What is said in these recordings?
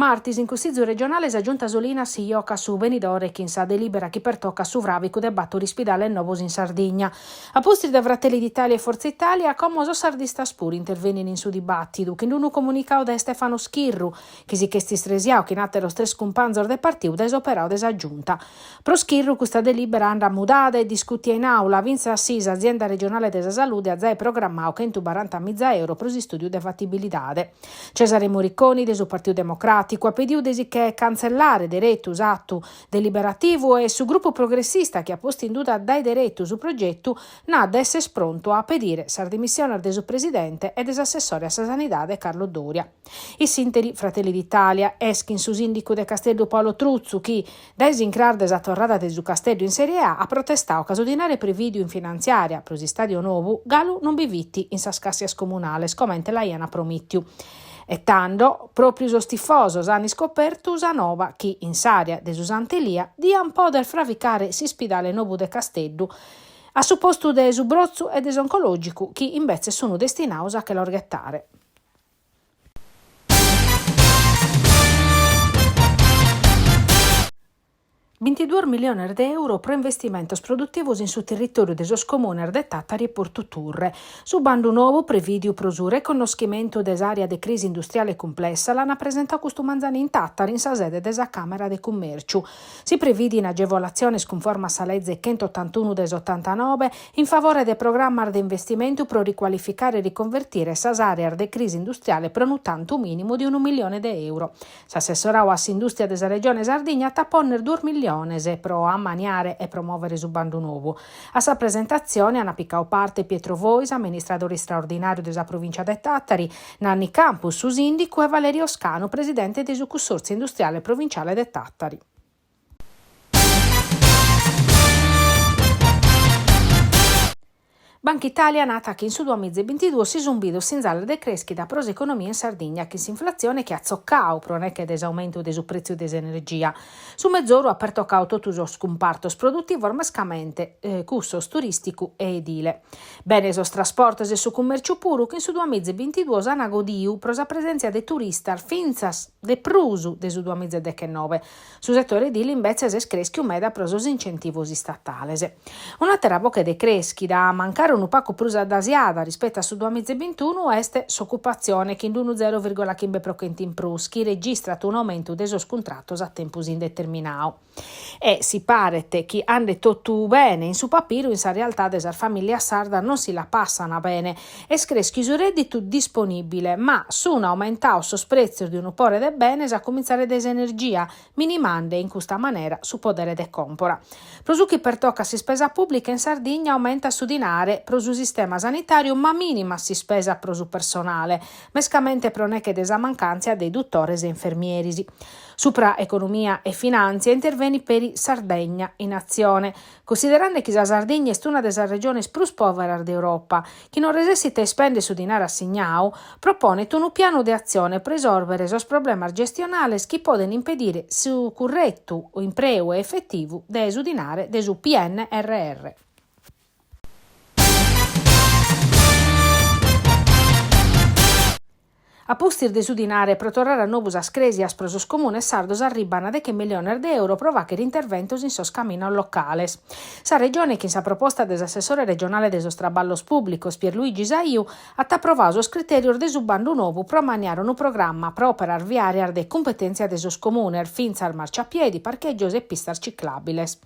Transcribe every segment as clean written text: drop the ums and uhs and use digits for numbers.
Martis in Cussizu regionale sa Giunta Solinas si jocat su benidore chin sa delìbera chi pertocat su fràvicu de bator ispidales novos in Sardigna. A pustis de Fratelli d'Italia e Forza Italia, como sos sardistas puru intervenin in su dibàtidu, chin unu comunicadu de Stefano Schirru, chi si ch'est istresiadu chin àteros tres cumpanzos de partiu dae s'operadu de sa Giunta. Pro Schirru custa delìbera andat mudada e discùtia in àula, fintzas si s'Azienda regionale de sa salude at zai programmadu chentubarantamiza euro pro s'istùdiu de fatibilidade. Cesare Moriconi de su Partiu Democràticu at pediu de si che cantzellare deretu s'atu deliberativu e su grupu progressista chi at postu in duda dae deretu su progetu nat de esser prontu a pedire sas dimissiones de su presidente e de s'assessore a sa sanidade Carlo Doria. In s'ìnteri Fratelli d'Italia est chin su sìndicu de Casteddu Paolo Truzzu chi, dae s'incras de sa torrada de su Casteddu in Serie A, at protestadu ca su dinare prevìdiu in finantziària pro s'istàdiu nou galu non bi fit in sas càssias comunales comente l'aiant promìtiu. E tando, pròpriu sos tifosos ant iscopertu sa nova chi, in s'àrea de su Sant'Elia, diant pòdere fravicare s'ispidale nou de Casteddu, a su postu de su Brotzu e de s'Oncològicu chi imbetzes sunt destinados a che los ghetare. Bintiduos milliones de euro pro investimentos produtivos in su territòriu de sos comunes de Tàtari e Portu Turre. Su bandu nou prevìdiu pro su reconnoschimentu de s'àrea de crisi industriale cumplessa l'ant presentadu custu manzanu in Tàtari in sa sede de sa Càmera de Cummèrciu. Si previdin agevolatziones cunforma a sa leze chentotantunu de s'otantanobe in favore de programmas de investimentu pro ricualificare e riconvertire sas àreas de crisi industriale pro unu tantu mìnimu de unu millione de euro. S'assessoradu a s'Indùstria de sa Regione Sardigna at a pònnere duos milliones pro ammaniare e promòvere su bandu nou. A sa presentatzione ant picadu parte Pietro Fois, amministradore istraordinàriu de sa Provìncia de Tàtari, Nanni Campus, su sìndicu, e Valerio Scanu, presidente de su Cussòrtziu Industriale Provinciale de Tàtari. Banca Italia nat chi in su duamiza e bintiduos si sunt bidos sinzales de crèschida pro s'economia in Sardigna chin s'inflatzione chi at tzocadu pro neche de s'aumentu de su prètziu de s'energia. Su mezoru at pertocadu totu sos cumpartos produtivos mescamente cussos turìsticu e edile. Bene sos trasportos e su cummèrciu puru chi in su duamiza e bintiduos ant godidu pro sa presèntzia de turistas fintzas de prus de su duamiza e dechenobe. Su setore edile imbetzes est crèschiu meda pro sos incentivos istatales. Un'àtera boche de crèschida, mancari unu pacu prus addasiada rispetu a su duamiza e bintunu, est s'ocupatzione chin unu zero virgola chimbe pro chentu in prus, chi registrat un'aumentu de sos cuntratos a tempus indeterminadu. E si paret chi andet totu bene in su papiru, in sa realtade sas famìlias sardas non si la passant bene. Est crèschiu su rèdditu disponìbile, ma sun aumentados sos prètzios de unu pore de benes a cumintzare dae s'energia, minimande in custa manera su podere de còmpora. Pro su chi pertocat s'ispesa pùblica in Sardigna aumentat su dinare pro su sistema sanitàriu ma mìnimat s'ispesa pro su personale, mescamente pro neche de sa mancàntzia de dutores e infermieris. Supra economia e finàntzia intervenit peri Sardegna in Azione, Cunsiderende chi sa Sardigna est una de sas regiones prus pòveras de Europa, chi non resessit a ispèndere su dinare assignadu, proponet unu pianu de atzione pro isòrbere sos problemas gestionales chi podent impedire su curretu impreu e efetivu de su dinare de su PNRR. A pustis de su dinare pro torrare a nou sas crèsias pro sos comunes sardos arribant deche milliones de euro pro fàghere interventos in sos caminos locales. Sa Regione chin sa proposta de s'assessore regionale de sos traballos pùblicos Pierluigi Saiu at aprovadu sos critèrios de su bandu nou pro ammaniare unu programma pro òperas viàrias de cumpetèntzia de sos comunes, fintzas marciapiedi, parchègios e pistas ciclàbiles.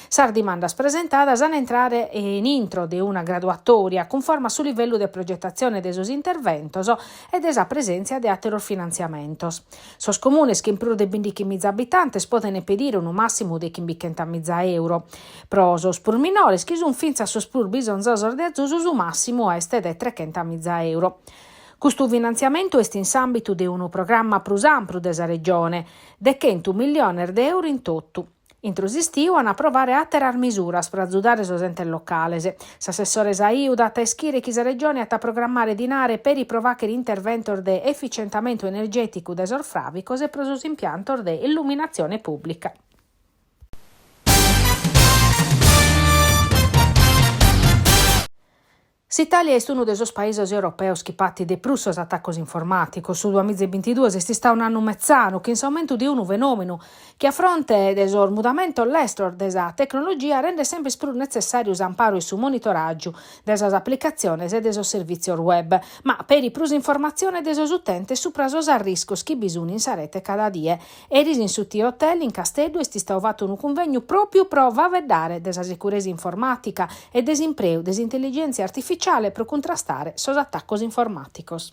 Sas dimandas presentadas an a intrare in intro de una graduatòria cunforma a su livellu de progetatzione de sos interventos e de sa presèntzia de àteros finantziamentos. Sos comunes chin prus de bindichimiza abitantes podent pedire unu màssimu de chimbichentamiza euro. Pro sos prus minores, chi sunt fintzas sos prus bisonzosos de azusu, su màssimu est de trechentamiza euro. Custu finantziamentu est in s'àmbitu de unu programma prus ampru de sa Regione, de chentu milliones de euro in totu. Intro s'istiu an a aprovare àteras misuras pro azudare sos entes locales. S'assessore Saiu dat a ischire chi sa Regione at a programmare dinare peri pro fàghere interventos de eficientamentu energèticu de sos fràbicos e pro sos impiantos de illuminatzione pùblica. S'Itàlia est unu de sos paisos europeos chi patit de prus sos atacos informàticos. Su duamiza e bintiduos est istadu un'annu metzanu, chin s'aumentu de unu fenòmenu chi a fronte de sos mudamentos lestros de sa tecnologia rendet semper prus netzessàriu s'amparu e su monitoràgiu de sas aplicatziones e de sos servìtzios web, ma peri prus informatzione de sos utentes supra sos arriscos chi bi sun in sa rete cada die. Eris in su T-Hotel in Casteddu est istadu fatu unu cunvegnu pròpiu pro faeddare de sa sicuresa informàtica e de s'impreu de s'intelligèntzia artificiale pro cuntrastare sos atacos informàticos.